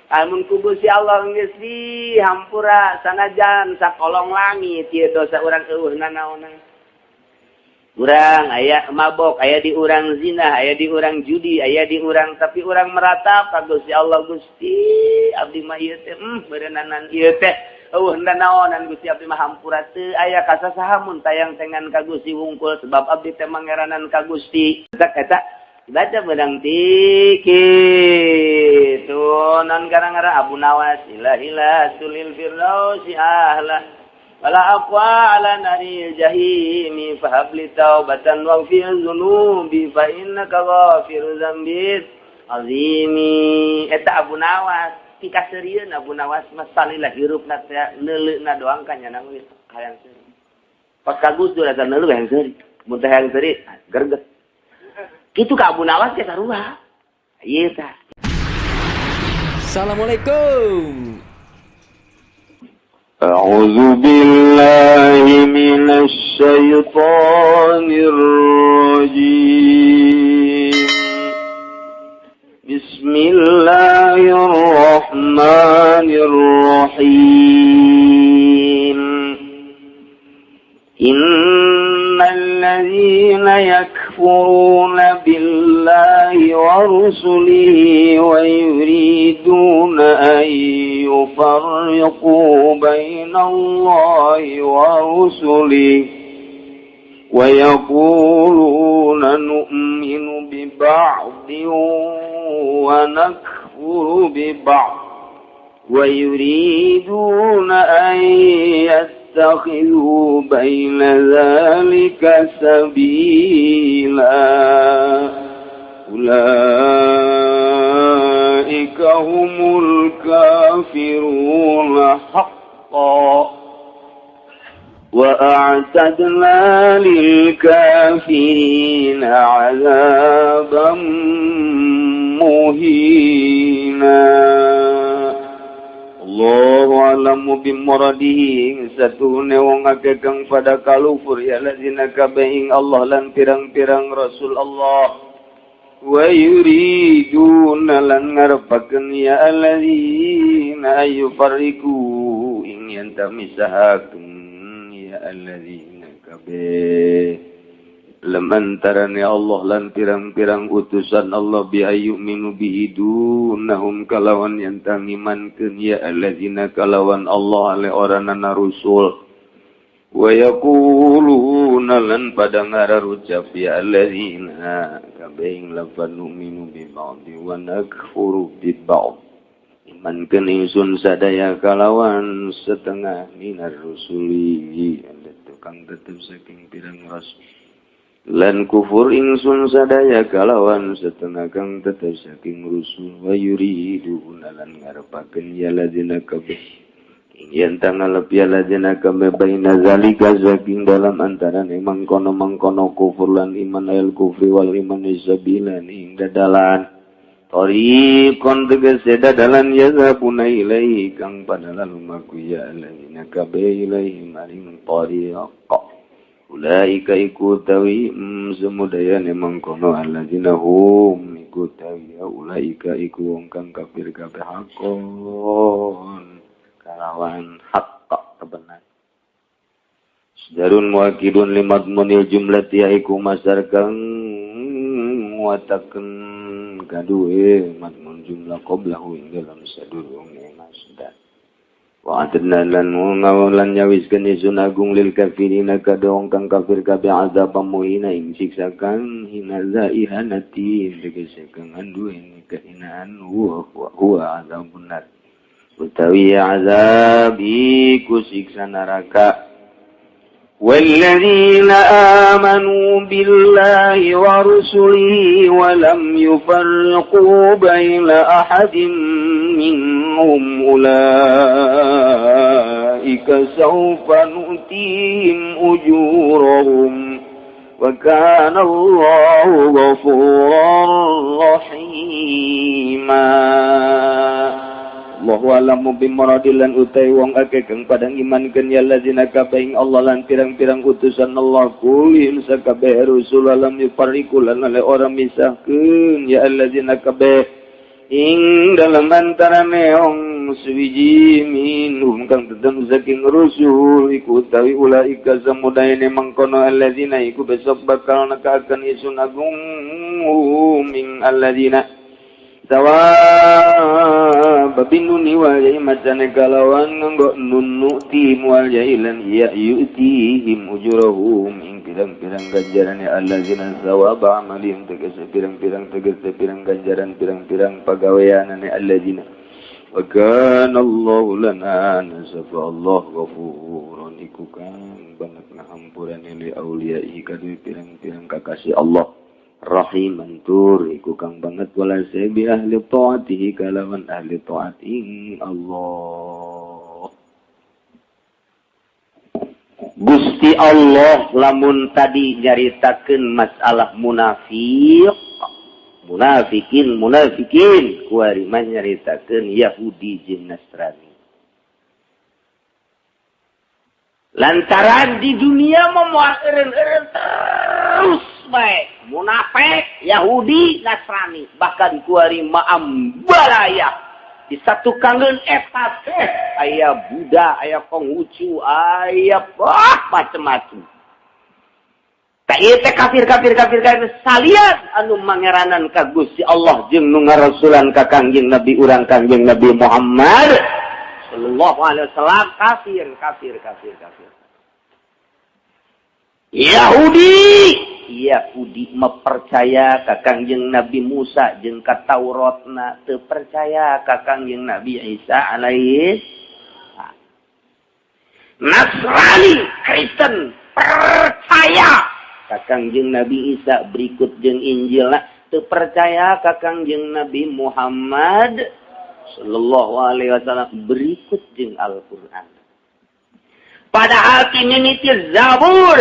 Amun ku Gusti Allah geus dihampura sanajan sakolong langit ieu dosa urang eueuh nanaonan. Urang aya mabok, aya di urang zina, aya di urang judi, aya di urang tapi urang meratap ka Gusti Allah. Gusti, abdi mah ieu teh beurenanan ieu teh eueuh nanaonan. Gusti, abdi mah hampura teu aya ka sasaha mun tayang tengan ka Gusti wungkul, sebab abdi teh mangeranan ka Gusti. Eta baca benang tiki tuh non gara-gara Abu Nawas ilahi sulil firdausi ahla wala aqwa ala naril jahimi fahabli taubatan waghfir dzunubi fa innaka ghafiru dzambi azimi. Eta Abu Nawas pikaseurieun. Abu Nawas mah salila hirupna teh neuleuna doang ka nyana geus hayang seuri. Pas ka Gus Dur asa neuleuh hayang seuri, mun teh hayang seuri gerget kitu ka Abu Nawas teh sarua ieu tah. Assalamualaikum. أعوذ بالله من الشيطان الرجيم. بسم الله الرحمن الرحيم. إن الذين يكفرون بالله ورسله ويريدون أن يفرقوا بين الله ورسله ويقولون نؤمن ببعض ونكفر ببعض ويريدون أن يتخذوا بين ذلك سبيلا أولئك هم الكافرون حقا وأعتدنا للكافرين عذابا مهينا. Allahu a'lamu bimuradihi satune wong akeh kang pada kalufur ya lazina kabeh ing Allah lan pirang-pirang rasul Allah wa yuriduna lan ngarepakeun ya alladzina ayyufarriqu ing yen tamisahakeun ya alladzina kabeh lam antarane Allah lan pirang-pirang utusan Allah bi ayyuminu bihi dunahum kalawan yen tangimankeun ya alladzina kalawan Allah ale oranana rusul wa yaquluna lan pada ngararucap ya alladzina kabeh ing lafan nu'minu bi ba'di wa nakfuru bi ba'd imankeun ingsun sadaya kalawan setengah minar rusuli tukang tetep saking pirang rasul lan kufur ingsun sadaya kalawan setengah kang tetep saking rusul wa yuriduna lan ngarepakeun ya ladzina kabeh yen tangalep ya ladzina kabeh baina zalika saking dalam antarane mangkono-mangkono kufur lan iman al kufri wal iman sabilan ing dadalan tariqon tegese dadalan yazhabuna ilaihi kang pada lalu ya ladzina kabeh ilaihi maring tariq. Ulaika iku tawi semudayane mangkono alladzina hum iku tawi ulaika iku wong kang kafir kabeh hakon kalawan hak kebenaran. Darun muakidun limadmunil jumlati iku masar kang nguatakeun kaduwe madmun jumlah qablahu ing dalam sadurunge masdar. Wa atadna lan ngawalan nyawiskeun ingsun agung lil kafirina kadong kang kafir kabeh azab muhina ing siksa kang hina zaihanati tegese kang anduweni kehinaan huwa huwa azabun nar utawi azab iku siksa neraka. والذين آمنوا بالله ورسله ولم يفرقوا بين أحد منهم أولئك سوف نؤتيهم أجورهم وكان الله غفورا رحيما. Allahu a'lamu bimuradilan utai wong akeh kang padang imankeun ya alladzina kabeh ing Allah lan pirang-pirang utusan Allah kulin sakabeh rusul lam yufarriqu lan ale ora misahkeun ya alladzina kabeh Ing dalam antara meong suwiji minhum kang tetep saking rusul iku utawi ulaika samudaene mangkono alladzina iku besok bakal nekaken isun agung ming alladzina sawab binuni wal jai macane kalawan nganggo nun nu'ti wal jai lan ya yu'tihim ujurahum ing pirang-pirang ganjarane alladzina sawab amalihim tegese pirang-pirang tegese pirang ganjaran pirang-pirang pagaweanane alladzina wa kana Allahu lana nasfa Allah ghafurun iku kang banget ngahampurane li auliyaihi kadue pirang-pirang kakasih Allah rahiman tur iku kang banget walase bi ahli taatihi kalawan ahli taat ing Allah. Gusti Allah lamun tadi nyaritakeun masalah munafik, munafikin, munafikin, kuari mah nyaritakeun Yahudi jeung Nasrani. Lantaran di dunia mah moal eureun-eureun terus bae munafik, Yahudi, Nasrani, bahkan kuari mah ambalaya di satu kangen eta teh aya Buddha, aya Konghucu, aya wah macem-macem. Tak ieu teh kafir kafir kafir kafir salian anu mangeranan ka Gusti Allah jeung nu ngarasulan ka Kangjeng Nabi urang Kangjeng Nabi Muhammad sallallahu alaihi wasallam kafir kafir kafir kafir. Yahudi Yahudi mempercaya ka Kangjeng Nabi Musa jeung ka Tauratna, teu percaya ka Kangjeng Nabi Isa alaihi. Nasrani Kristen percaya ka Kangjeng Nabi Isa berikut jeung Injilna, teu percaya ka Kangjeng Nabi Muhammad sallallahu alaihi wasallam berikut jeung Al-Qur'an. Padahal kini ti Zabur,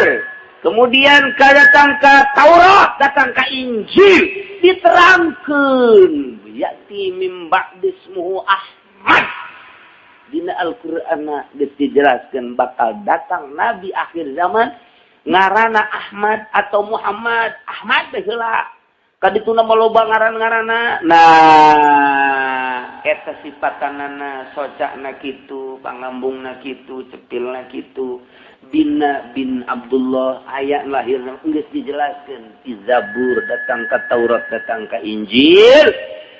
kemudian datang ke Taurat, datang ke Injil, diterangkan ya'ti mim ba'dismuhu Ahmad. Dina Al-Qur'an geus dijelaskeun bakal datang nabi akhir zaman ngarana Ahmad atau Muhammad. Ahmad teh heula kadituna mah loba ngaran-ngaranna. Nah, eta sipatanana socakna kitu, pangambungna kitu, cepilna kitu. Bina bin Abdullah ayat lahirna geus dijelaskeun di Zabur, datang ke Taurat, datang ke Injil.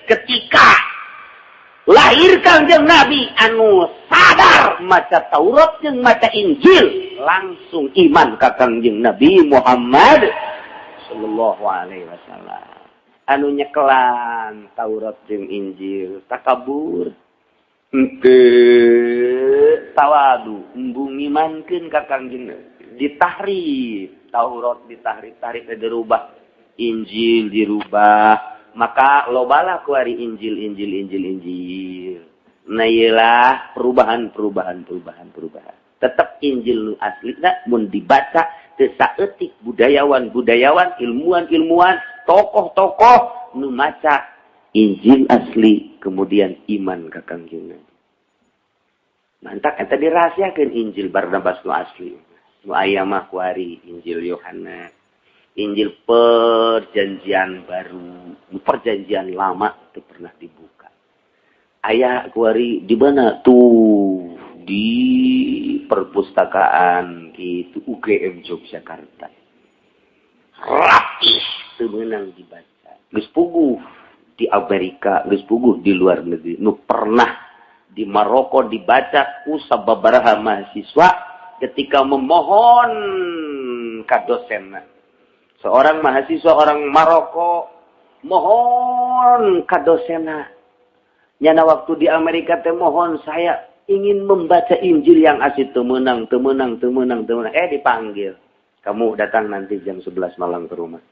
Ketika lahir Kangjeng Nabi anu sadar maca Taurat jeung maca Injil, langsung iman ka Kangjeng Nabi Muhammad sallallahu alaihi wasallam. Anu nyekelan Taurat jeung Injil takabur henteu tawadu embung ngimankeun ka Kangjeng Nabi. Ditahrif Taurat, ditahrif, tahrif dirubah, Injil dirubah, maka lobalah kuari Injil Injil Injil Injil. Nah iyalah perubahan perubahan perubahan perubahan. Tetap Injil nu aslina mun dibaca teu saeutik budayawan budayawan, ilmuwan ilmuwan, tokoh-tokoh nu maca Injil asli kemudian iman ka Kangjeng Nabi. Mantak eta dirahasiakeun Injil Barnabas nu asli. Nu aya mah kuari Injil Yohana, Injil perjanjian baru, perjanjian lama itu pernah dibuka. Aya kuari di mana tuh? Di perpustakaan gitu UGM Yogyakarta. Rapih teu meunang dibaca. Geus puguh di Amerika, geus puguh di luar negeri. Nu pernah di Maroko dibaca ku sababaraha mahasiswa ketika memohon ka dosenna. Seorang mahasiswa orang Maroko mohon ka dosenna. Nyana waktu di Amerika teh mohon saya ingin membaca Injil yang asli, teu meunang, teu meunang, teu meunang, teu meunang. Dipanggil. Kamu datang nanti jam 11 malam ke rumah.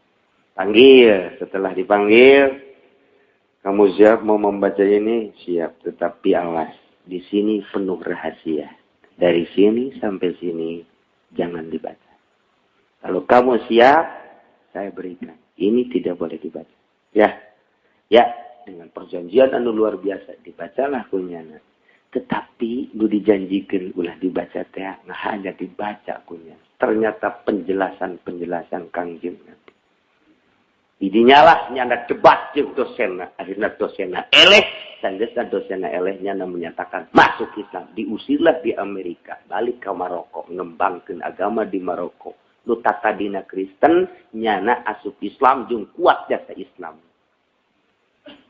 Panggil. Setelah dipanggil, kamu siap mau membaca ini? Siap. Tetapi awas, di sini penuh rahasia. Dari sini sampai sini jangan dibaca. Kalau kamu siap, saya berikan. Ini tidak boleh dibaca. Ya, ya, dengan perjanjian anu luar biasa dibacalah kunyana. Tetapi nu dijanjikan ulah dibaca teh nah hanya dibaca kunya. Ternyata penjelasan-penjelasan Kangjeng Nabi. Didinya lah nyana debat jeung dosenna, akhirna dosenna eleh, sanggeusna dosenna eleh nyana menyatakan masuk Islam, diusirlah di Amerika, balik ke Maroko, ngembangkeun agama di Maroko. Nu tatadina Kristen nyana asup Islam jeung kuat jasa Islam.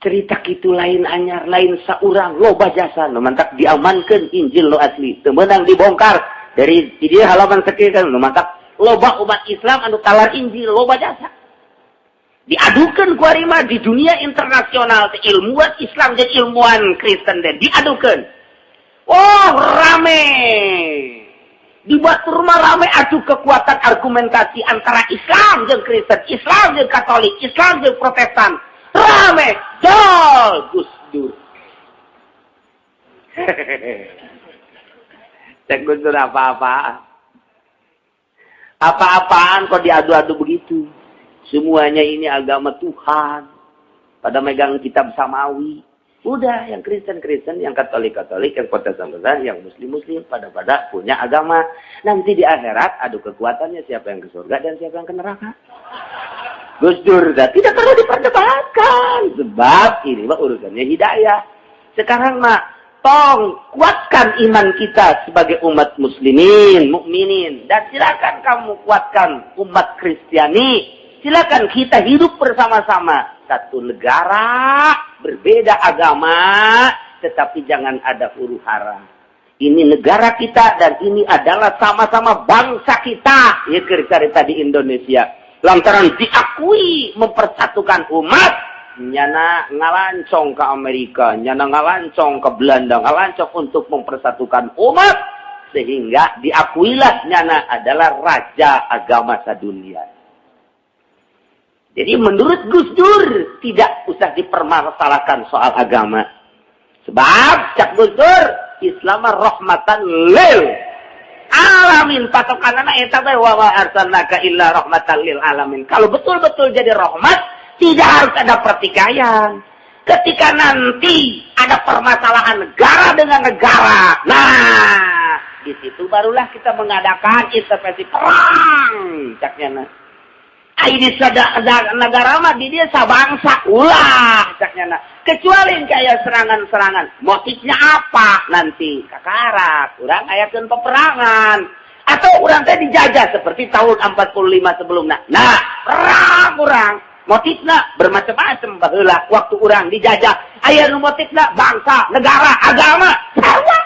Cerita kitu lain anyar, lain saurang, loba jasa nu mantak diamankeun Injil nu asli, teu meunang dibongkar dari di dieu halaman sakieu kan nu mantak loba umat Islam anu talar Injil loba jasa. Diadukan ku mah di dunia internasional ilmuwan Islam dan ilmuwan Kristen dan diadukan. Oh, rame. Dibuat rumah rame adu kekuatan argumentasi antara Islam dan Kristen, Islam dan Katolik, Islam dan Protestan. Rame. Dol Gus Dur. Cek Gus Dur apa-apaan. Apa-apaan kok diadu-adu begitu? Semuanya ini agama Tuhan. Pada megang kitab samawi. Udah, yang Kristen-Kristen, yang Katolik-Katolik, yang Protestan-Protestan, yang Muslim-Muslim, pada-pada punya agama. Nanti di akhirat adu kekuatannya siapa yang ke surga dan siapa yang ke neraka. Gus Dur, tidak perlu diperdebatkan. Sebab ini mah urusannya hidayah. Sekarang mah, tong kuatkan iman kita sebagai umat muslimin, mukminin. Dan silakan kamu kuatkan umat Kristiani. Silakan kita hidup bersama-sama. Satu negara, berbeda agama, tetapi jangan ada huru hara. Ini negara kita dan ini adalah sama-sama bangsa kita. Ya cerita di Indonesia. Lantaran diakui mempersatukan umat, nyana ngalancong ke Amerika, nyana ngalancong ke Belanda, ngalancong untuk mempersatukan umat. Sehingga diakuilah nyana adalah raja agama sedunia. Jadi menurut Gus Dur tidak usah dipermasalahkan soal agama. Sebab cak Gus Dur Islam rahmatan lil alamin, patokanana eta teh wa ma arsalnaka illa rahmatan lil alamin. Kalau betul-betul jadi rahmat tidak harus ada pertikaian. Ketika nanti ada permasalahan negara dengan negara, nah di situ barulah kita mengadakan intervensi perang caknya. Ai di negara mah di dia sabangsa ulah caknya. Kecuali kayak serangan-serangan. Motifnya apa nanti? Kakarak, urang ayakeun peperangan. Atau urang teh dijajah seperti tahun 45 sebelumnya. Nah, perang urang. Motifnya bermacam-macam baheula waktu urang dijajah. Aya nu motifna bangsa, negara, agama. Sama.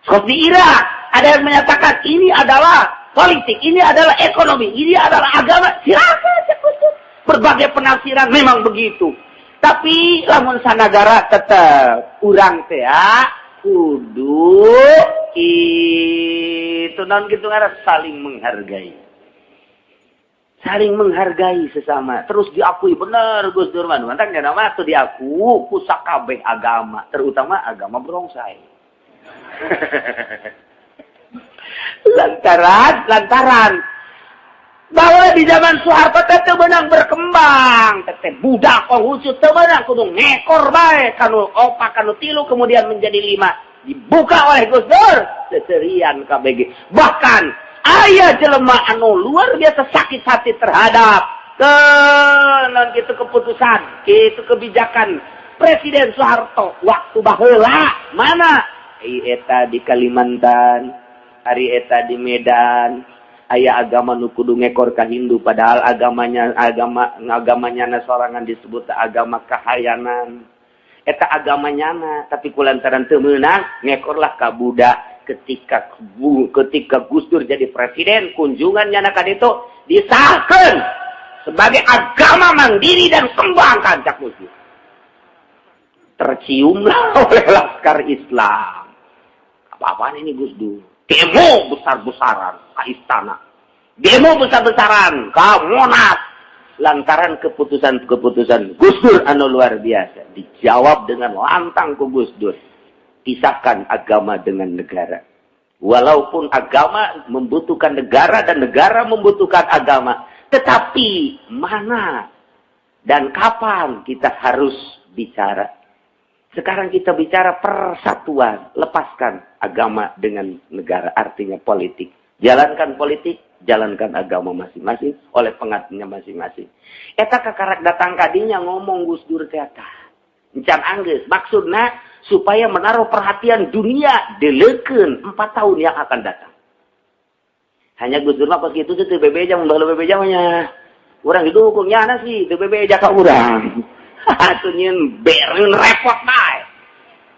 Seperti Irak, ada yang menyatakan ini adalah politik, ini adalah ekonomi, ini adalah agama. Silakan, berbagai penafsiran memang begitu. Tapi lamun sanagara tetap urang teh kudu itu non gitu ngaran saling menghargai. Saling menghargai sesama. Terus diakui bener Gus Dur mah. Mantak nya mah tuh diaku ku sakabeh agama, terutama agama berongsai. Lantaran bahwa di zaman Soeharto teh teu meunang berkembang, teh budak Konghucu teu meunang kudu ngekor bae kanu opat kanu tilu kemudian menjadi lima. Dibuka oleh Gus Dur seserian KBG. Bahkan aya jelema anu luar biasa sakit hati terhadap ke non gitu keputusan, gitu kebijakan Presiden Soeharto waktu baheula mana eta di Kalimantan, hari eta di Medan, aya agama nu kudu ngekor ka Hindu padahal agamanya agama agamanya na sorangan disebut agama kahayanan. Eta agamanya na, tapi kulantaran teu meunang ngekorlah ka Buddha. Ketika ketika Gus Dur jadi presiden, kunjungannya na ka ditu disahkeun sebagai agama mandiri dan kembangkan cak Gus Dur. Terciumlah oleh Laskar Islam. Apa-apaan ini Gus Dur? Demo besar-besaran ke istana. Demo besar-besaran ke Monas. Lantaran keputusan-keputusan Gus Dur anu luar biasa. Dijawab dengan lantang ku Gus Dur. Pisahkan agama dengan negara. Walaupun agama membutuhkan negara dan negara membutuhkan agama. Tetapi mana dan kapan kita harus bicara? Sekarang kita bicara persatuan. Lepaskan agama dengan negara. Artinya politik. Jalankan politik, jalankan agama masing-masing oleh penganutnya masing-masing. Eta kakarak datang kadinya ngomong Gus Dur teh encan anggeus, maksudna supaya menaruh perhatian dunia deleukeun 4 tahun yang akan datang. Hanya Gus Dur mah kos kitu teh teu bebeja, mun baheula bebeja mah nya. Urang didukung nyana sih teu bebeja ka urang. Atuh nyieun bereun repot bae.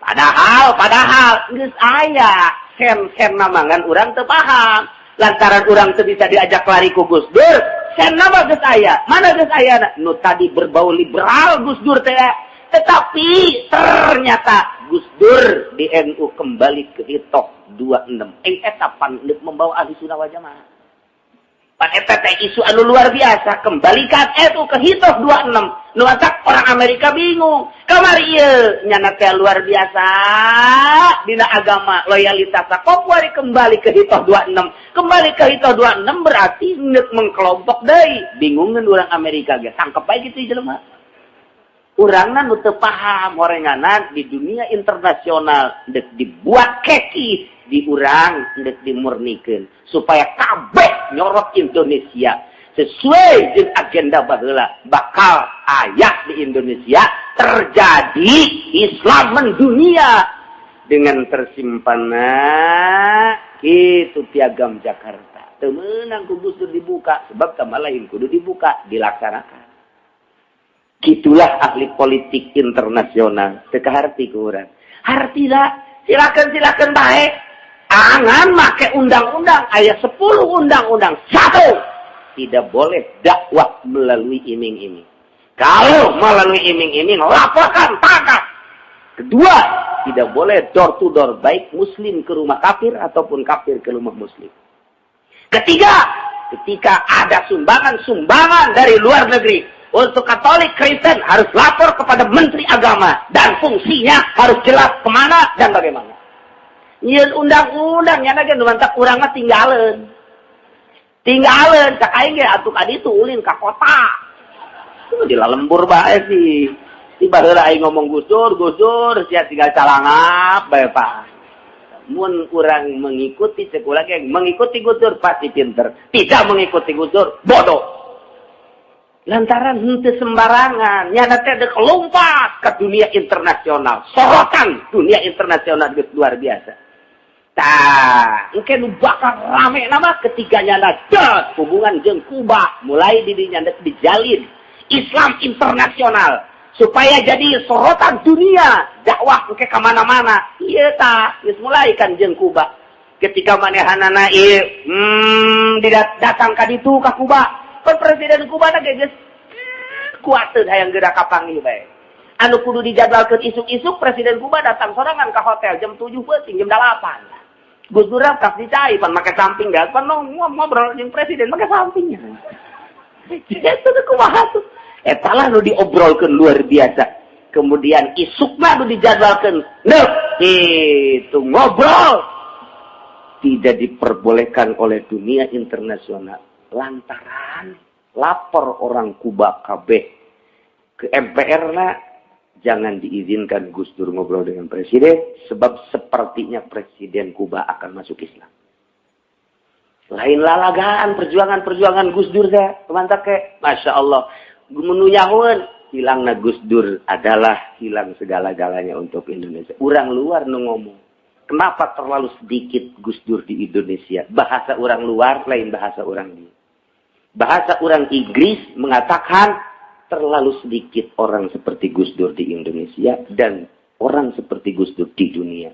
Padahal geus aya sen-sen namangan urang teu paham. Lantaran urang teu bisa diajak lari ku Gus Dur, sen nama geus aya. Mana geus aya nu tadi berbau liberal Gus Dur teh. Tetapi ternyata Gus Dur di NU kembali ke Hitoh 26. Eta pan membawa Ahli Sunnah wal Jamaah. Pan eta teh isu anu luar biasa, kembalikan NU ke Hitoh 26. Nu matak orang Amerika bingung. Kamari ieu nyana teh luar biasa dina agama loyalitas kok kuari kembali ke Hitoh 26. Kembali ke Hitoh 26 berarti neuk mengkelompok deui. Bingungeun urang Amerika ge. Tangkep bae kitu jelema. Urangna nu teu paham horenganan di dunia internasional deuk dibuat keki di urang deuk dimurnikeun supaya kabeh nyorot Indonesia sesuai jeung agenda baheula bakal aya di Indonesia terjadi Islam mendunia dengan tersimpanna kitu piagam Jakarta. Teu meunang ku Gus Dur dibuka sebab tambah lain kudu dibuka dilaksanakan. Gitulah ahli politik internasional. Teu kaharti ku urang. Hartina silakan baik. Angan make undang-undang aya 10 undang-undang. Satu, tidak boleh dakwah melalui iming-iming. Kalau melalui iming-iming laporkan, tangkap. Kedua, tidak boleh door to door, baik muslim ke rumah kafir ataupun kafir ke rumah muslim. Ketiga, ketika ada sumbangan-sumbangan dari luar negeri untuk Katolik Kristen harus lapor kepada Menteri Agama dan fungsinya harus jelas kemana dan bagaimana. Nyieun undang-undang nya ge nu mantak urang mah tinggalin. Tinggalin cak aing ge atuh ka ditu ulin ka kota. Itu di lembur bae sih. Di baheula aing ngomong Gus Dur, Gus Dur sia tinggal calangap bae Pak. Mun urang mengikuti sekolah ge mengikuti Gus Dur pasti pinter. Tidak mengikuti Gus Dur bodoh. Lantaran henteu sembarangan, nyana teh deuk lompat ke dunia internasional. Sorotan dunia internasional geus luar biasa. Tah, engke nu bakal rame nama ketika nyana det hubungan jeung Kuba mulai di dinya deuk dijalin Islam internasional supaya jadi sorotan dunia, dakwah engke ka mana-mana. Ieu tah geus mulai kan jeung Kuba. Ketika manehanana ieu datang ka ditu ka Kuba. Pan presiden Kuba teh geus kuateun hayang geura kapanggih bae. Anu kudu dijadwalkeun isuk-isuk presiden Kuba datang sorangan ka hotel jam 7 peuting jam 8. Gus Dur kas dicai pan make samping dah pan ngobrol jeung presiden make sampingnya. Itu tuh kumaha tuh. Eta lah nu diobrolkeun luar biasa. Kemudian isuk mah nu dijadwalkeun. Neuh, itu ngobrol tidak diperbolehkan oleh dunia internasional lantaran lapor orang Kuba KB ke MPR na jangan diizinkan Gus Dur ngobrol dengan presiden sebab sepertinya presiden Kuba akan masuk Islam. Lain lalagaan perjuangan-perjuangan Gus Dur teh, mantap ke. Masya Allah. Menunyahun hilangna Gus Dur adalah hilang segala-galanya untuk Indonesia. Orang luar nu ngomong. Kenapa terlalu sedikit Gus Dur di Indonesia? Bahasa orang luar lain bahasa orang di. Bahasa orang Inggris mengatakan terlalu sedikit orang seperti Gus Dur di Indonesia dan orang seperti Gus Dur di dunia.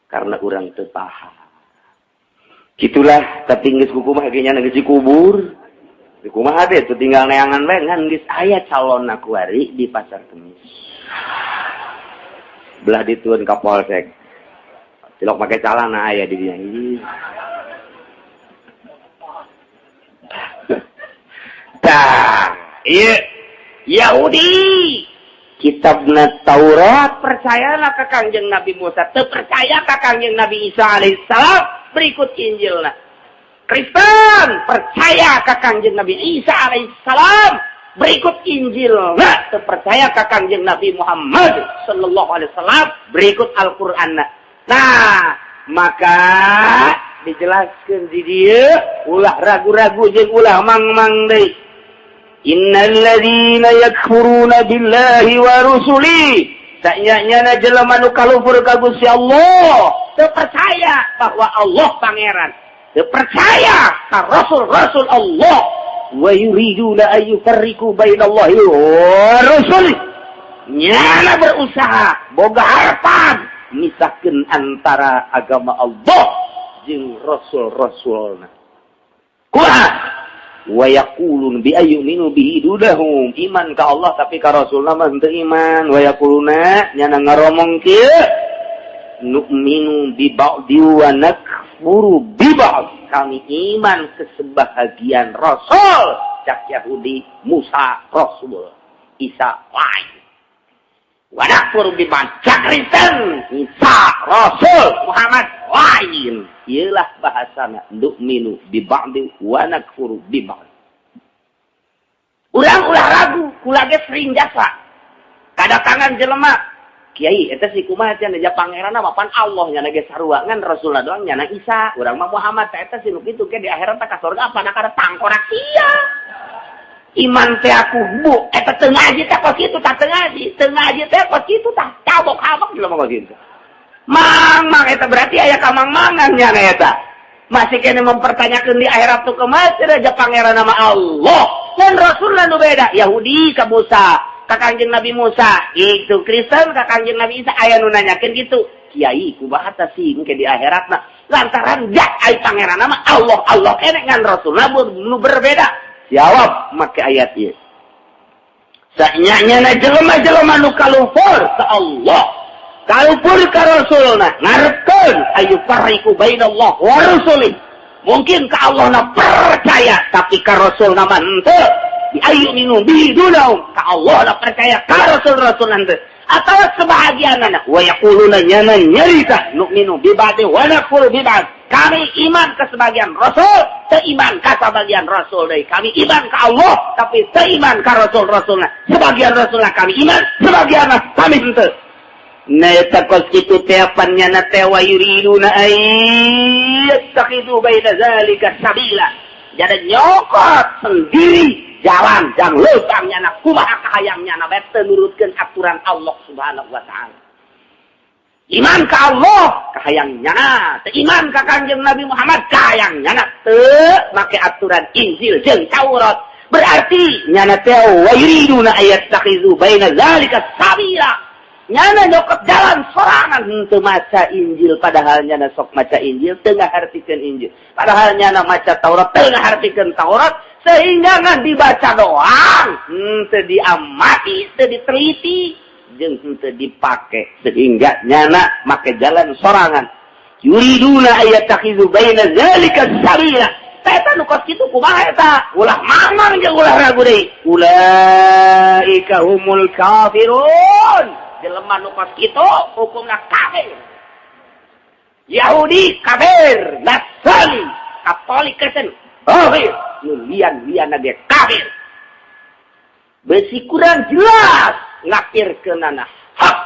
Karena orang teu paham. Gitulah, tapi geus kumaha ge nya geus dikubur. Di kumaha deh tuh tinggal neangan bae ngan geus aya calon kuari di Pasar Kemis. Belah dituun ka polsek. Tilok make calana aya di dinya. Tah, ieu Yahudi kitabna Taurat percayalah ka Kangjeng Nabi Musa, teu percaya ka Kangjeng Nabi Isa alaihissalam, berikut Injilna. Kristen percaya ka Kangjeng Nabi Isa alaihissalam, berikut Injilna, teu percaya ka Kangjeng Nabi Muhammad sallallahu alaihi wasallam, berikut Al-Qur'anna. Nah, maka Dijelaskan di dieu, ulah ragu-ragu jeung ulah mang-mang deui. Innalladzina yakfuruna billahi wa rusuli, sanyana jelema nu kalufur ka Gusti Allah, teu percaya bahwa Allah pangeran, teu percaya ka rasul-rasul Allah, wa yuriduna ay yufarriqu bainallahi wa rusuli, nyana berusaha boga harapan misahkeun antara agama Allah jeung rasul-rasulna. Kumaha? Wa yaqulun bi ayyuminu bihi dunahum, iman ka Allah tapi ka rasulna mah henteu iman. Wa yaquluna, nyana ngaromong kieu, nu'minu bi ba'di wa nakfuru bi ba'd, kami iman ke sebahagian rasul. Cak Yahudi, Musa rasul, Isa lain. Wa nakfuru bi ba'd, cak Kristen, Isa rasul, Muhammad lain. Iyalah bahasana nu'minu bi ba'di wa nakfuru bi ba'd. Urang ulah ragu, kula ge sering jasa kadatangan jelema, "Kiai, eta si kumaha cenah ja pangeran mah pan Allah nya ge sarua, ngan Rasulullah doang nyana Isa, urang mah Muhammad. Eta si nu kitu ke di akhirat ka surga apa kada tangkorak sia iman teh?" Aku, Bu, eta teu ngaji teh kos kitu tah, teu ngaji, teu ngaji teh kos kitu tah, cabok-cabok jelema kos kitu. Mang mang eta berarti aya kamang-mangan nya, eta masih kena mempertanyakan di akhirat tuh kumaha aja pangeran nama Allah dan Rasulullah nu beda. Yahudi ka Musa, ka Kangjeng Nabi Musa itu, Kristen ka Kangjeng Nabi Isa. Aya nu nanyakeun gitu, "Kiai, kumaha tah sih engke di akhirat?" Nah, lantaran jak ai pangeran nama Allah Allah kene ngan Rasulullah nu berbeda. Jawab make ayat ieu, sanyanya jelema-jelema nu kalufur ka Allah, kalufur ka Rasulna, ngarepkeun ayu farriqu bainallah wa rasulih. Mungkin ka Allah na percaya tapi ka Rasulna mah henteu. Bi ayyuminu bihi dunahum, ka Allah na percaya, ka Rasul Rasul henteu atau sebahagianana. Wa yaquluna, nyana nyarita, nu'minu bi ba'di wa nakfuru bi ba'd, kami iman ke sebagian rasul, teu iman ka sebagian rasul deui. Kami iman ka Allah tapi teu iman ka rasul-rasulna. Sebagian rasulna kami iman, sebagian kami henteu. Nah, eta kos kitu teh pan nyana teh wa yuriduna ay yattakhidhu baina zalika sabila. Jadi nyokot sendiri jalan jang lubang nyana kumaha kahayang nyana bae, teu nurutkeun aturan Allah Subhanahu wa taala. Iman ka Allah kahayang nyana, teu iman ka Kanjeng Nabi Muhammad kahayang nyana, teu make aturan Injil jeung Taurat. Berarti nyana teh wa yuriduna ay yattakhidhu baina zalika sabila. Nyana nyokot jalan sorangan, henteu maca Injil, padahal nyana sok maca Injil, teu ngahartikeun Injil. Padahal nyana maca Taurat, teu ngahartikeun Taurat, sehingga ngan dibaca doang, henteu diamati, teu diteliti, jeung henteu dipake, sehingga nyana make jalan sorangan. Yuriduna ayattakhidhu baina zalika sabila. Eta nu kos kitu kumaha eta? Ulah mamang jeung ulah ragu deui. Ulaika humul kafirun. Jelema nu kos kitu hukumna kafir. Yahudi kafir, Nasrani, Katolik, Kristen kafir, nu lian-lian ge kafir. Besi kurang jelas ngafirkeunana hak.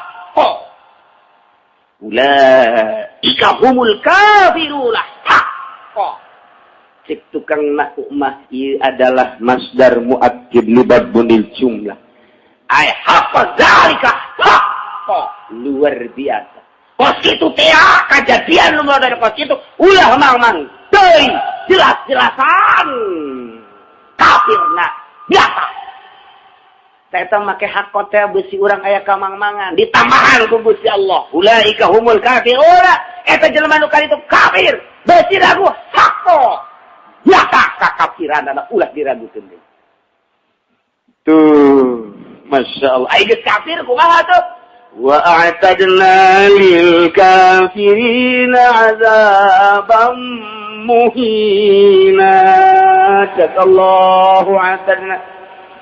Ulaika humul kafiruna hak. Cek tukang nahu mah ieu adalah masdar muakkid libabunil jumlah. Ay haqqa zalika haqqa, luar biasa. Kos kitu teh kajadian nu dari kos kitu ulah mang-mang teuing, jelas-jelasan kafirna biasa. Eta make hakot teh besi urang aya kamang-mangan ditambahan ku Gusti Allah. Ulaika humul kafirun. Eta jelema nu itu kafir. Besi ragu hakko. Biasa kakafiran ulah diragukeun deui. Tuh, Masya Allah. Ai geus kafir kumaha tuh? Wa a'tadna lil kafirina azaban muhina. Cak Allahu a'tadna,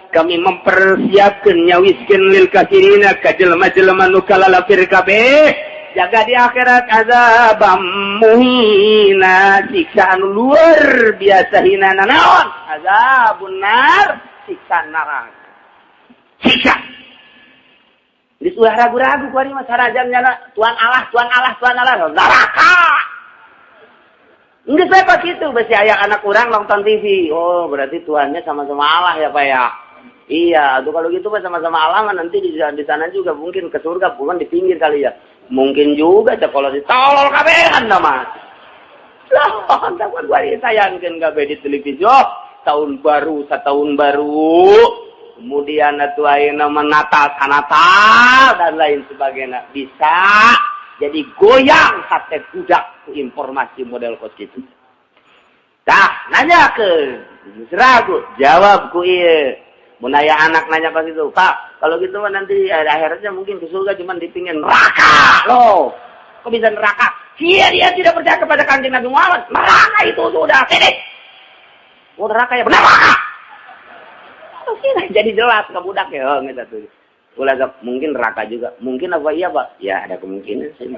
kami mempersiapkan, nyawiskeun, lil kafirina ka jelema-jelema nu kalalafir kabeh jaga di akhirat, azabam muhina, siksa anu luar biasa hina. Naon? Azabun nar, siksa neraka, siksa. Geus ulah ragu-ragu kuari mah, sarajan nyana Tuhan Allah, Tuhan Allah, Tuhan Allah, neraka. Enggak saya pak gitu, besi aya anak urang nonton TV. Oh, berarti Tuhannya sama-sama Allah ya Pak ya. Iya, tuh kalau gitu Pak sama-sama Allah nanti di sana juga mungkin ke surga bukan di pinggir kali ya. Mungkin juga cek kalau ditolol kabehan mah. Lah, takut gua ditayangkeun kabeh di televisi. Oh, tahun baru, setahun baru. Kemudian atuh ayeuna Natal, Natal dan lain sebagainya. Bisa jadi goyang hati budak ku informasi model kos gitu. Tah, nanya ke ragu, jawab ku ieu. Mun aya anak nanya pas itu, "Pak, kalau gitu mah nanti akhirnya mungkin ke surga cuman di pinggir neraka." Loh, kok bisa neraka? Dia dia tidak percaya kepada Kanjeng Nabi Muhammad. Neraka itu sudah titik. Oh, neraka ya, neraka. Jadi jelas ke budak ya, oh, gitu tuh. Ulah mungkin neraka juga. Mungkin apa iya, Pak? Ya, ada kemungkinan sih.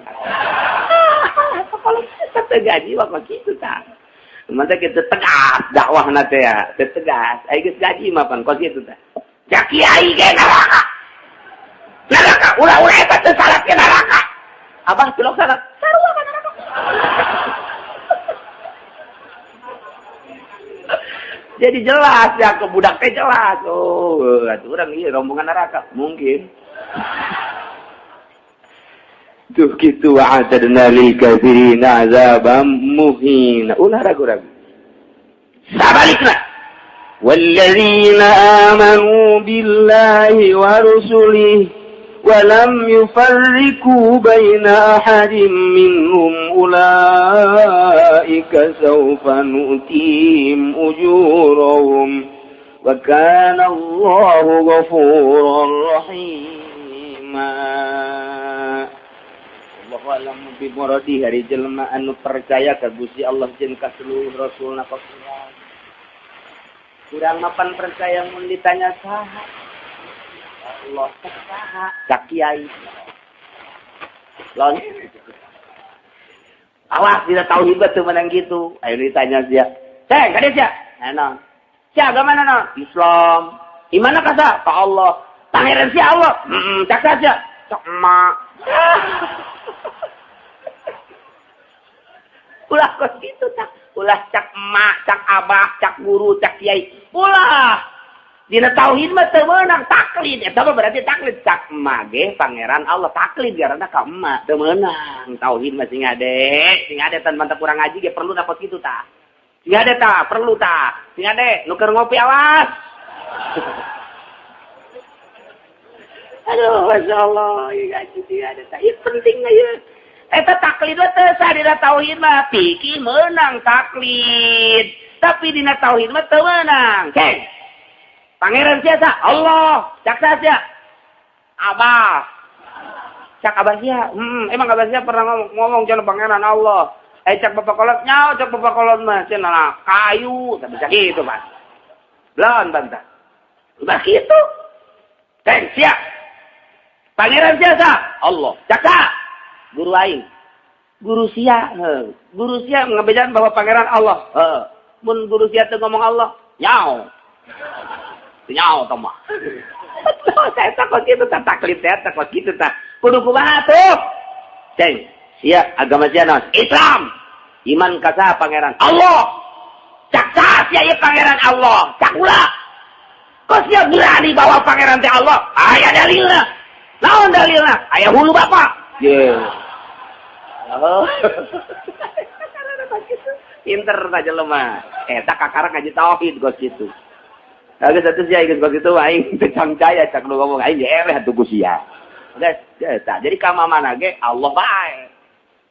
Kalau kita gaji mah gitu tah. Mantap kita tegas dakwah nate ya, tegas. Ayo geus gaji mah pan kos kitu tah. Ja kiai ge neraka. Neraka, ulah-ulah eta teu salat ke neraka. Abah tilok salat, sarua ka neraka. Jadi jelas ya ke budak teh jelas. Oh, atuh urang ieu rombongan neraka mungkin. Tuh gitu wa'atadna lil kafirina azaban muhina. Ulah ragu-ragu. Sabalikna. Walladzina amanu billahi wa rusulihi wa lam yufarriqu baina ahadin minhum ulaika sawfa nu'tihim ujurahum wa kana Allahu ghafuran rahima. Allahu a'lam bi muradi hari jelema anu percaya ka Gusti Allah jeung ka seluruh rasulna kurang. Kurang mapan percaya mun ditanya saha? Allah saha? Cak kiai. Lon. Awas tidak tahu hebat tuh menang gitu. Ayo ditanya dia. Ceng, kades ya? Naon? Sia agama naon? Islam. Imana kasa? Ka Allah. Pangeran sia Allah. Heeh, cak saja. Cak emak. Ulah kos gitu cak. Ulah cak emak, cak abah, cak guru, cak kiai. Ulah. Dina tauhid mah teu meunang taklid. Eta mah berarti taklid cak emak ge pangeran Allah taklid karena ka emak teu meunang. Tauhid mah sing ade, sing ade tan mantap kurang ngaji ge perlu dapat kitu tah. Sing ade tah, perlu tah. Sing ade nu keur ngopi awas. Aduh, masyaallah, ieu ngaji sing ade tah. Ieu penting ieu. Eta taklid teh sah dina tauhid mah fikih meunang taklid, tapi dina tauhid mah teu meunang. Ceng. Pangeran sia Allah, cak sia. Abah. Cak abah sia. Emang abah sia pernah ngomong cenah pangeran Allah. Cak bapak kolot nyao, cak bapak kolot mah cenah kayu, tapi cak kitu, Pak. Belon bantah. Udah kitu. Ceng sia. Pangeran sia Allah, cak guru aing. Guru sia, guru sia ngebejan bahwa pangeran Allah. Heeh. Mun guru sia teu ngomong Allah, nyao. Nyao tah mah. Saya takut kitu tah taklid teh takut kitu tah. Kudu kumaha tuh? Ceng, sia agama sia naon? Islam. Iman ka saha pangeran? Allah. Cak saha sia ieu pangeran Allah? Cak ulah. Kok sia berani bawa pangeran teh Allah? Aya dalilna. Naon dalilna? Aya hulu bapak. Yeah. Oh. Pinter saja lemah. Eta kakara ngaji tauhid gos kitu. Geus atuh sia geus gos kitu aing teu cangcaya cak nu ngomong aing eleh atuh ku sia. Geus eta. Jadi ka mana ge Allah bae.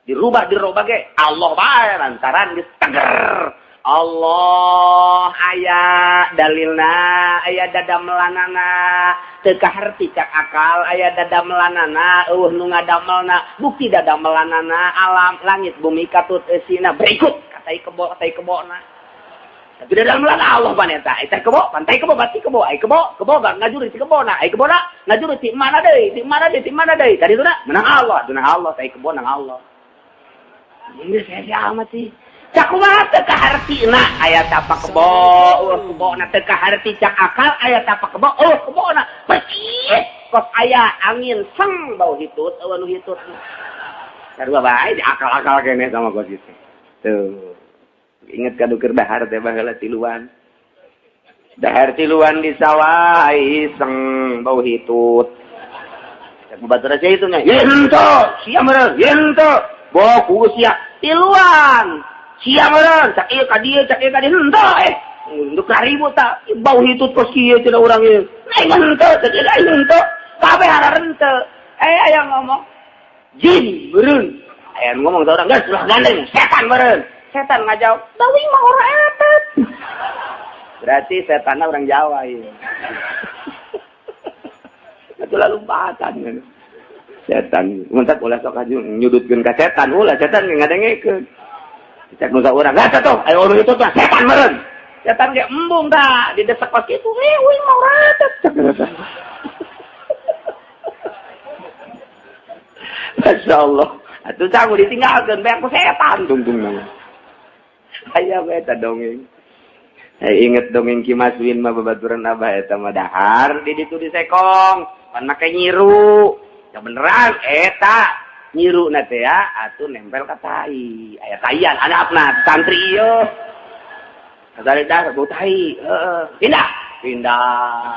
Dirubah dirubah ge Allah bae lantaran geus teger. Allah aya dalilna, aya dadamelanana, teu kaharti cak akal, aya dadamelanana, eueuh nu ngadamelna, bukti dadamelanana alam langit bumi katut eusina berikut katai kebo katai kebona. Tapi dadamelan Allah pan eta, eta kebo, pantai kebo bati kebo, ai kebo, kebo ngajuri ti kebona, ai kebona ngajuri ti mana deui, ti mana deui, ti mana deui. Tadi tuna menang Allah, menang Allah, tai kebo nang Allah. Ini saya amat sih. Cak kumaha teu kahartina aya tapak kebo, eueuh kebona teu kaharti cak akal aya tapak kebo, eueuh kebona persis kos aya angin seng bau hitut eueuh nu hitut. Sarua bae di akal-akal keneh sama kos kitu. Tuh. Inget ka nu keur dahar teh baheula tiluan. Dahar tiluan di sawah iseng bau hitut. Cek batur aja itu nya. Ye henteu, sia meureun, ye henteu. Boku sia tiluan. Sia meureun, cak ieu ka dieu, cak ieu ka dieu henteu eh. Untuk ribut tak bau hitut kos kieu cenah urang ieu. Aing henteu, cek ieu aing henteu. Kabeh hararenteu. Eh aya ngomong jin meureun. Aya ngomong seorang geus ulah gandeng, setan meureun. Setan ngajawab, "Bawi mah ora eta." Berarti setannya orang Jawa ya. Itu lalu lompatan kan. Setan, mentak ulah sok aju nyudutkeun ka setan, ulah setan ngadengekeun. Cek nu urang, "Geus tuh, ayo urang itu tuh setan meureun." Setan ge embung tah, didesek pas kitu, "Eh, euy mah ora eta." Cek Masya Allah. Atuh canggu ditinggalkeun bae ku setan tungtung mah. Aya bae eta dongeng. Inget dongeng Ki Maswin mah babaturan abah eta mah dahar di ditu di sekong, pan make nyiru. Ya beneran eta nyiru na teh ya atuh nempel ka tai. Aya taian anapna santri ieu. Asal dahar bau tai, heeh. Pindah, pindah.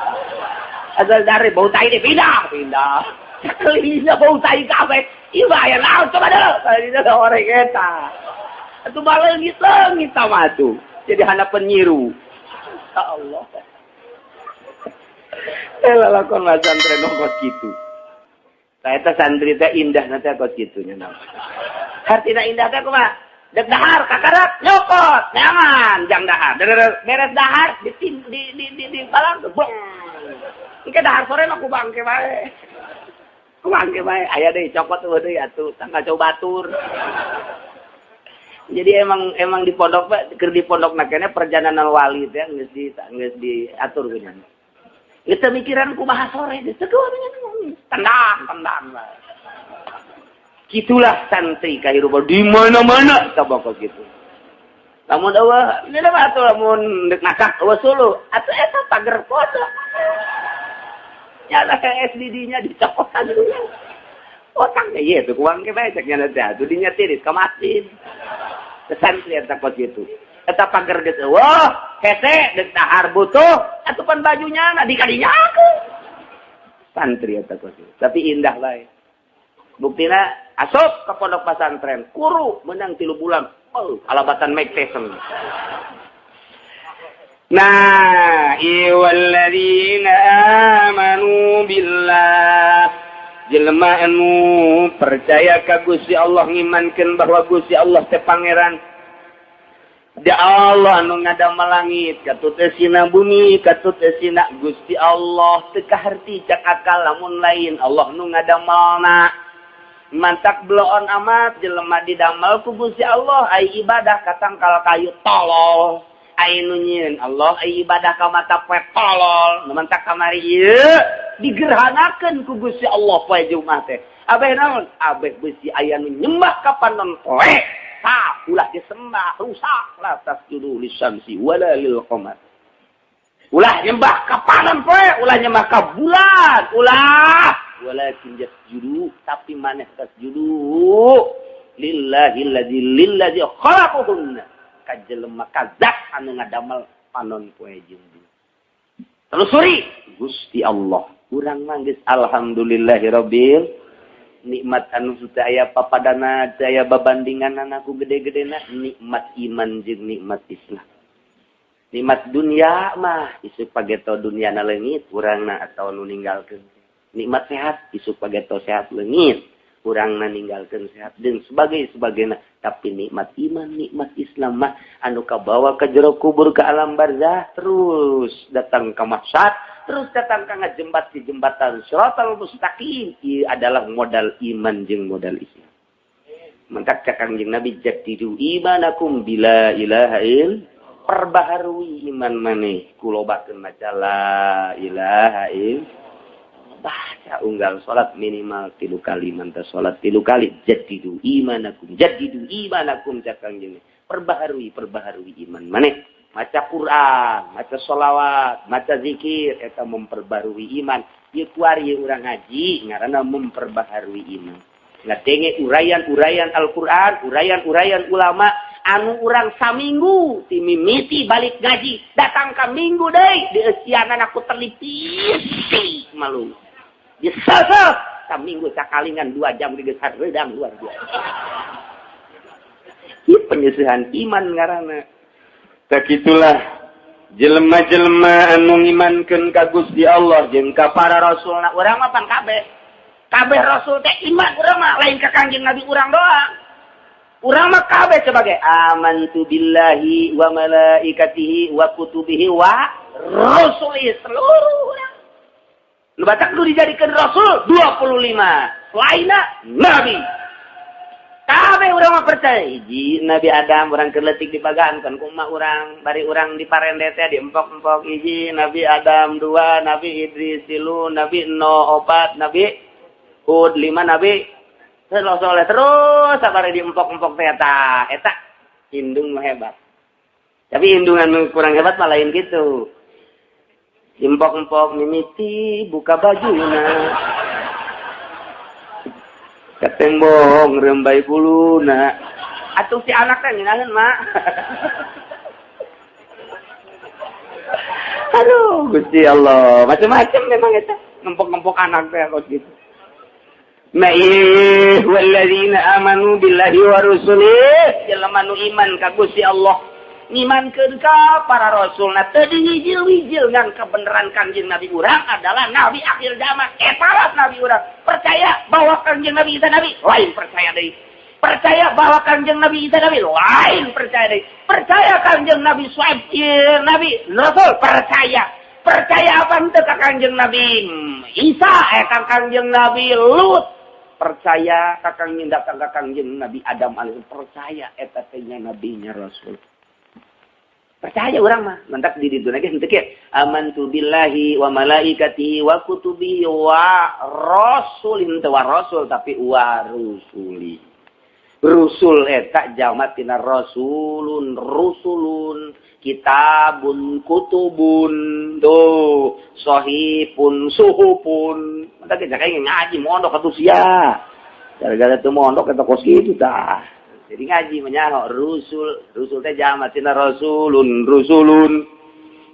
Asal dari bau tai deh pindah, pindah. Sakalinya bau tai kabeh. Ieu aya naon coba deui. Tadi orang eta. Atuh baleungit leungit mah atuh. Jadi hana penyiru. Ya Allah. Eh lalakon mah santri kos kitu. Tah eta santri teh indah na teh kos kitu nya naon. Hartina indah teh kumaha? Dek dahar kakarak nyokot nyaman jang dahar. Beres dahar di di di di, di balang bong. Engke dahar sore mah ku bangke bae. Ku bangke bae aya deui cokot eueuh deui atuh tangga coba batur. Jadi emang emang di pondok Pak, keur di pondok nakene perjalanan wali teh geus diatur nya. Geus teu mikiran kumaha sore geus teu tendang tendang lah. Gitulah santri kahirupan di mana-mana tabakal gitu. Lamun eueuh ini mah atuh lamun deuk masak eueuh suluh atuh eta pager pondok. Nyala SDD nya dicokotan dulu. Otaknya ieu tuh kuang ke bae cek nya teh atuh dinya tiris ka masjid. Santri eta kos kitu. Eta pager geus eueuh, hese deuk dahar butuh atuh pan bajunya na dikadinyakeun. Santri eta kos kitu. Tapi indah bae. Buktina asup ke pondok pesantren, kuru menang 3 bulan. Oh, alabatan Mike Tyson. Nah, walladzina amanu billah jelema anu percaya ka Gusti Allah ngimankeun bahwa Gusti Allah teh pangeran. Da Allah anu ngadamel langit, katut esina bumi, katut esina Gusti Allah teu kaharti cak akal lamun lain Allah nu ngadamelna. Mantak bloon amat jelema didamel ku Gusti Allah ai ibadah ka tangkal kayu tolol. Ai nu nyieun Allah ai ibadah ka mata poe tolol. Nu mantak kamari ieu digerhanakeun ku Gusti Allah poe Jumat teh. Abeh naon? Abeh beusi aya nu nyembah ka panon poe. Tah ulah disembah rusak la tasjudu lisyamsi wala lil qamar. Ulah nyembah ka panon poe, ulah nyembah ka bulan, ulah walakin jasjudu tapi maneh tasjudu lillahi allazi lillazi khalaqahunna ka jelema kazat anu ngadamel panon poe jeung bumi. Telusuri Gusti Allah. Urang mah geus alhamdulillahirabbil nikmat anu teu aya papadana teu aya babandinganana ku gede-gedena nikmat iman jeung nikmat Islam. Nikmat dunia mah isuk pageto dunia na leungit urangna atawa nu ninggalkeun. Nikmat sehat isuk pageto sehat leungit urangna ninggalkeun sehat dan sebagainya. Tapi nikmat iman nikmat Islam mah anu kabawa ka jero kubur ke alam barzah terus datang ka mahsyar terus datang ka ngajembat di jembatan siratal mustaqim. Ieu adalah modal iman jeung modal Islam. Mantak cak Kangjeng Nabi jadidu imanakum bila ilaha il perbaharui iman maneh kulobakeun maca la ilaha il baca unggal salat minimal 3 kali mantap salat 3 kali jadidu imanakum cak Kangjeng perbaharui perbaharui iman maneh maca Quran maca sholawat maca zikir eta memperbarui iman. Ieu kuari urang ngaji ngaranna memperbaharui iman. Ngadenge uraian-uraian Al-Qur'an, uraian-uraian ulama Anu urang saminggu ti mimiti balik ngaji datang ka minggu deui dieusianan aku terlipis malu. Disesep saminggu sakalingan 2 jam geus hareudang luar biasa. Ieu penyeusehan iman ngaranna. Sakitulah jelema-jelema anu ngimankeun ka Gusti Allah jeung ka para rasulna urang mah pan kabeh. Kabeh rasul teh iman urang mah lain ka Kangjeng Nabi urang doang. Urang mah kabeh sebagai amantu billahi wa malaikatihi wa kutubihi wa rusulihi seluruh urang. Nu batak nu dijadikeun rasul 25. Lainna nabi. Kabeh urang mah percaya hiji Nabi Adam urang keur leutik dibagaan kan kumaha urang bari urang diparende teh diempok-empok hiji Nabi Adam 2 Nabi Idris 3 Nabi Nuh 4 Nabi Hud 5 Nabi terus soleh terus sabari diempok-empok teh eta eta indung mah hebat. Tapi indungan kurang hebat mah lain gitu. Empok-empok mimiti buka bajuna. Katembong rembai buluna. Atuh si anak teh ngeunaheun mak. Aduh Gusti Allah, macam-macam memang eta ngempok-ngempok anak teh kos gitu. Ma'ih walladzina amanu billahi wa rusulihi jelema nu iman ka Gusti Allah ngimankeun ka para rasulna teu diwijil-wijil ngan kebenaran Kangjeng Nabi urang adalah nabi akhir zaman eta nabi urang percaya bahwa Kangjeng Nabi Isa nabi lain percaya deui percaya bahwa Kangjeng Nabi Isa nabi lain percaya deui percaya Kangjeng Nabi Suaib nabi rasul percaya percaya apa henteu ka Kangjeng Nabi Isa eta Kangjeng Nabi Lut percaya ka Kangjeng datang ka Kangjeng Nabi Adam alaihi percaya eta teh nya nabinya rasul. Percaya orang mah, mentak di ditu lagi henteu kieu. Amantu billahi wa malaikatihi wa kutubihi wa rasulin teu wa rasul tapi wa rusuli. Rusul eta jalma tina rasulun, rusulun, kitabun, kutubun, tuh, sahipun, suhupun. Mentak ge ngaji mondok atuh sia. Gara-gara teu mondok eta kos kitu tah. Jadi ngaji menyaho rusul, rusul teh jama tina rasulun, rusulun.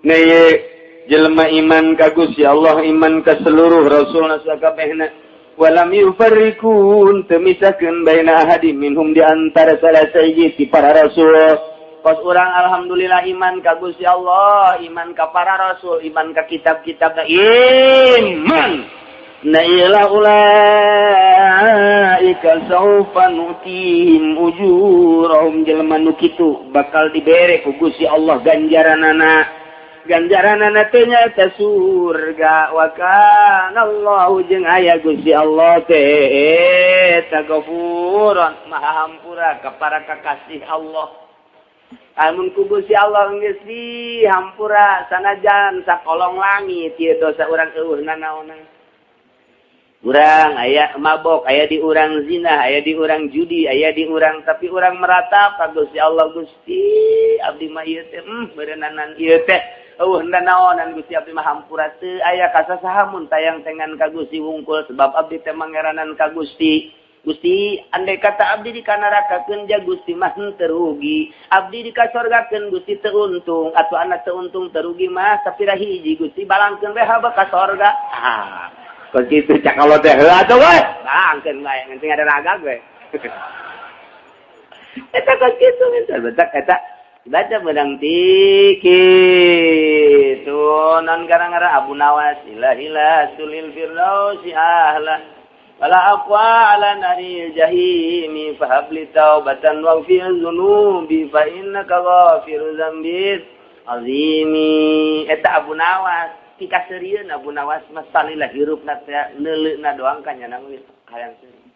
Neye jelema iman ka Gusti Allah, iman ka seluruh rasulna sakabehna. Walam yufarriqun teu misakeun baina ahadin minhum di antara salah sahiji ti para rasul. Kos urang alhamdulillah iman ka Gusti Allah, iman ka para rasul, iman ka kitab-kitab iman. Na ila ulaika saufa nutihim ujurahum jelema nu kitu bakal dibere ku Gusti Allah ganjaranana. Ganjaranana teh nyaeta surga wa kana Allahu jeung aya Gusti Allah teh eta Ghafuran Maha Hampura ka para kakasih Allah. Amun ku Gusti Allah geus dihampura sanajan sakolong langit ieu dosa urang eueuh nanaonan. Urang aya mabok, aya di urang zina, aya di urang judi, aya di urang tapi urang meratap ka Gusti Allah Gusti abdi mah ieu teh beurenanan ieu teh eueuh nanaonan Gusti abdi mah hampura teu aya ka sasaha mun tayang tengan ka Gusti wungkul sebab abdi teh mangeranan ka Gusti. Gusti andai kata abdi dikanarakakeun ja Gusti mah henteu rugi, abdi dikasorgakeun Gusti teu untung atuh anak teu untung teu rugi mah tapi hiji Gusti balangkeun we haba ka sorga. Ah kos kitu cak Allah teh heuh atuh we balangkeun bae ngan ada raga we. Eta kos kitu minta baca eta baca bedang tiki tuh non gara-gara Abu Nawas ilahila sulil firdausi ahla wala aqwa ala naril jahimi fahabli taubatan waghfir dzunubi fa innaka ghafiru dzambi azimi. Eta Abu Nawas tika serieun Abu Nawas mah salila hirupna teh neuleuna doang ka nya nang hayang seuri.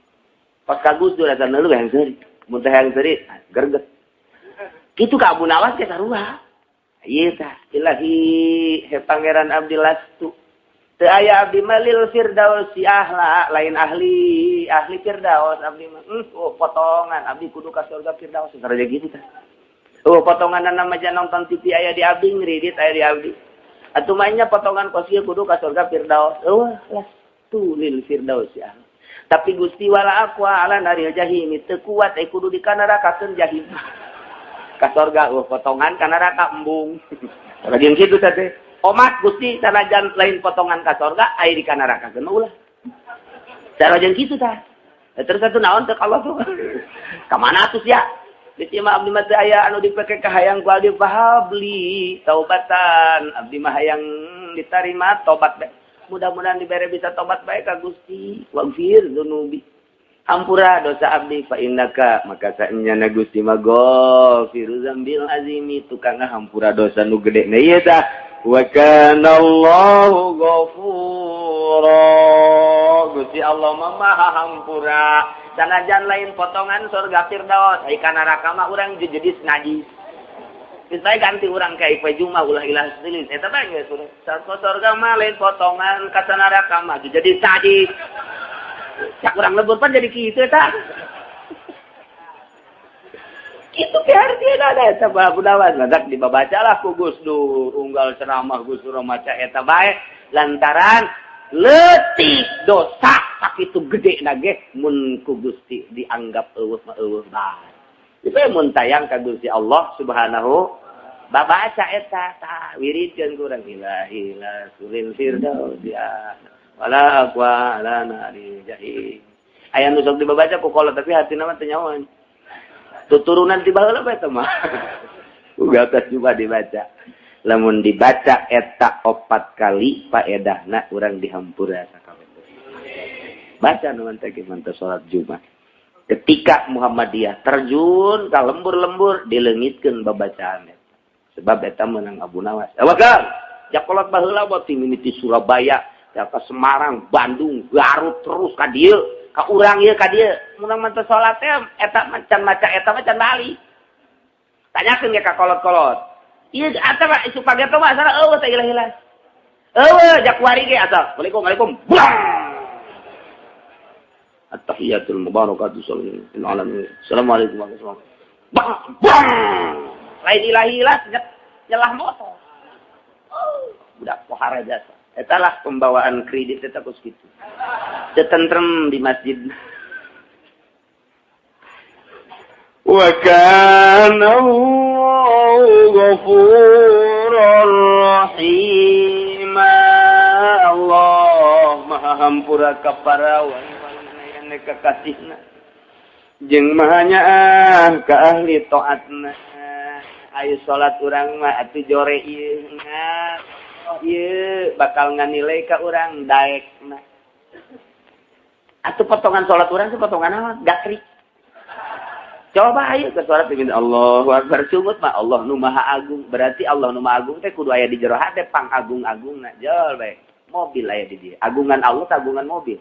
Pas ka Gus Dur eta neuleuh hayang seuri. Mun teh hayang seuri gerget. Kitu ka Abu Nawas ge sarua. Ieu tah ilahi he pangeran abdi lastu. Teu aya abdi mah lil firdausi ahla, lain ahli, ahli firdaus abdi mah. Oh potongan abdi kudu ka surga firdaus sarua gitu tah. Oh potonganna mah nonton TV aya di abdi ngridit aya di abdi. Atuh mainnya potongan kos ieu kudu ka surga firdaus. Eueuh lastu lil firdaus ya. Tapi Gusti wala aqwa ala naril jahim teu kuat kudu dikanarakakeun jahim. Ka sorga eueuh potongan ka neraka embung. Lagi kitu teh. Omat Gusti sanajan lain potongan ka sorga aya di ka neraka geuna ulah. Cara jeung kitu tah. Terus atuh naon teh Allah tuh. Ka mana atuh sia? Di mah abdi mah teu aya anu dipake ka hayang ku abdi fahabli taubatan. Abdi mah hayang ditarima tobat bae. Mudah-mudahan dibere bisa tobat bae ka Gusti. Waghfir dzunubi. Hampura dosa abdi fa innaka maka saenyana Gusti mah ghafiru dzambil azimi tukang hampura dosa nu gede na ieu tah. Wa kana Allahu ghafura. Gusti Allah mah maha hampura. Sanajan lain potongan surga firdaus, ai kana neraka mah urang jejedis najis. Geus bae ganti urang ka ieu Jumat ulah ilah silis. Eta bae geus surga mah lain potongan ka neraka mah jejedis najis. Cak urang lebur pan jadi kitu eta. Itu ke artinya ada eta budawan madak dibabacalah ku Gus Dur unggal ceramah Gus Dur maca eta bae lantaran leutik dosa sakitu gede nage mun ku Gusti dianggap eueuh mah eueuh bae. Itu mun tayang ka Gusti Allah Subhanahu babaca eta tah wiridkeun ku urang ilahi la sulil firdaus ya wala aqwa ala nari jahim. Aya nu sok dibabaca ku kolot tapi hatina mah teu nyahoan. Tuturunan ti baheula bae teh mah. Uga atas juga dibaca. Lamun dibaca eta 4 kali paedahna urang dihampura sakabeh. Baca nu teh mantep salat Jumat. Ketika Muhammadiyah terjun ka lembur-lembur dileungitkeun babacaan eta. Sebab eta meunang Abu Nawas. Awakal, jakolot baheula mah ti mimiti Surabaya, ka Semarang, Bandung, Garut terus ka dieu, ka urang ieu ka dieu. Mun mantep salat teh eta macan maca eta mah can balik. Tanyakeun ge ka kolot-kolot. Ieu ata mah isu pageto mah asal eueuh teh ilah-ilah. Eueuh jakuari ge asal. Assalamualaikum, waalaikum. Blang. At-tahiyatul mubarakatuh sallallahu alamin. Assalamualaikum warahmatullahi wabarakatuh. Bang, bang. Lain ilahi-ilah nyelah motor. Oh, budak pohara jasa. Eta lah pembawaan kredit eta kos kitu. Teu tentrem di masjid. Wa kana Allahu ghafurar rahim. Allah maha hampura ka para wali-wali kekasihna. Jeung maha nyaah ka ahli taatna. Ayo salat urang mah atuh jore ieu ieu bakal nganilai ka urang daekna. Atuh potongan salat urang teh potongan naon? Gatrik. Coba ayo ke salat dengan Allahu Akbar sungut mah Allah nu Maha Agung. Berarti Allah nu Maha Agung teh kudu aya di jero hate pangagung-agungna. Jol bae. Mobil aya di dieu. Agungan Allah teh agungan mobil.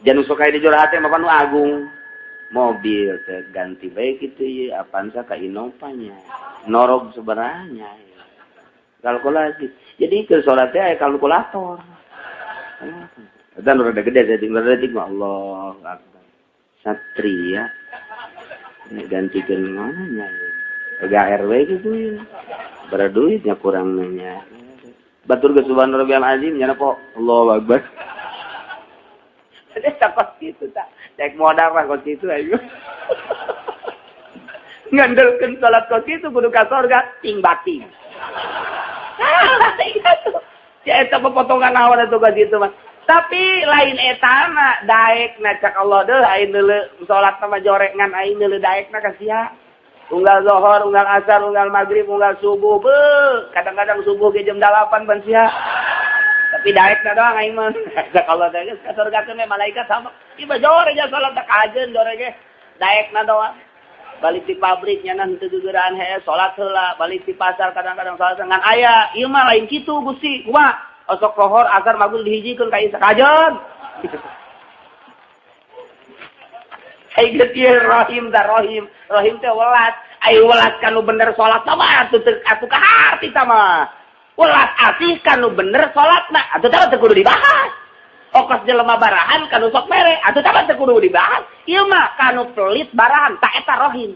Jangan sok aya di jero hate mah nu agung. Mobil teh ganti bae kitu ieu Avanza ka Innova nya. Norog sebenarnya. Kalkulasi. Jadi ke salat teh aya kalkulator. Dan rada gede jadi rada dik mah Allah Akbar. Satria gantikan mananya ya. RW gitu ya. Berduitnya kurang nanya. Batur ke subhana rabbiyal azim nya po Allahu Akbar. Ada takut gitu tak. Cek modal lah kos itu ayo. Ngandelkeun salat kos itu kudu ka sorga ting bating. Ah, itu. Ya eta pepotongan awan atuh kos itu mah. Tapi lain eta mah daekna cak Allah deuh aing deuleu salat mah jorek ngan aing deuleu daekna ka sia. Unggal zuhur, unggal asar, unggal maghrib, unggal subuh. Beuh, kadang-kadang subuh ge jam 8 pan sia. Tapi daekna doang aing mah. Cak Allah teh geus ka surgakeun we malaikat sama. Ieu mah jore ja salat teh kajeun jore ge. Daekna doang. Balik di pabrik nya henteu gegeraan hee salat heula, balik di pasar kadang-kadang salat ngan aya. Ieu mah lain kitu Gusti. Kumaha? Osok lohor asar maghrib dihijikeun ka ieu sakajeun. Ai geus rohim da rohim, rohim teh welas. Ai welas kanu bener salat mah atuh teu atuh ka harti tah mah. Welas asih kanu bener salatna atuh tah teu kudu dibahas. Okos jelema barahan kanu sok mere atuh tah teu kudu dibahas. Ieu mah kanu pelit barahan ta eta rohim.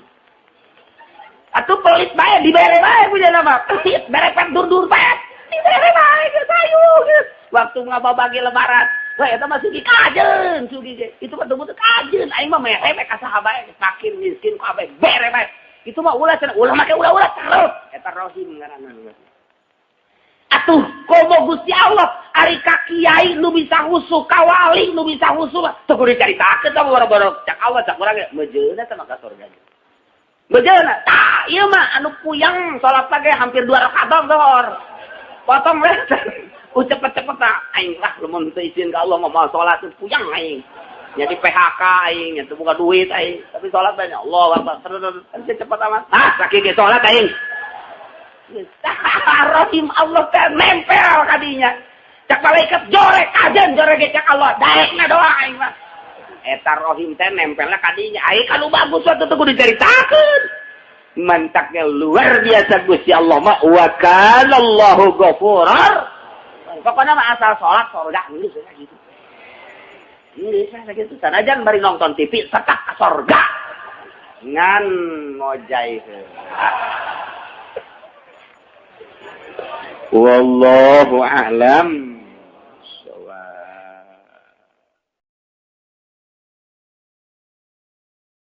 Atuh pelit bae dibere bae punya nama. Pelit bere pet dur-dur pet. Dibere bae geus hayu geus. Waktu ngababagi lebaran, wah eta mah sugi kajeun, sugi ge. Itu mah teu kajeun, aing mah mere ka saha bae, fakir miskin kabeh bere bae. Kitu mah ulah cenah, ulah make ulah-ulah terus. Eta rohim ngaranna. Atuh komo Gusti Allah ari ka kiai nu bisa khusyuk, ka wali nu bisa khusyuk, teu kudu dicaritakeun tah boro-boro cak Allah cak urang ge meujeuna teh maka surga. Meujeuna tah ieu mah anu puyang salat ge hampir 2 rakaat dohor. Potong we. Cepet-cepet tah aing lah lamun teu izin ka Allah mah salat puyang aing. Jadi PHK aing, nya teu boga duit aing, tapi salat banyak Allah Akbar. Terus cepet amat. Ah, sakieu ge salat aing. Rahim Allah teh nempel kadinya. Cak malaikat jorek kajen jorek ge cak Allah, daekna doa aing mah. Eta rohim teh nempelna kadinya. Aing kalau bagus waktu teu kudu dicaritakeun. Mantaknya luar biasa Gusti Allah mah wa kana Allahu ghafurar. Pokoknya mah asal salat surga geus gitu. Geus sakitu sanajan bari nonton TV setak ka surga. Ngan ngojai. Wallahu a'lam.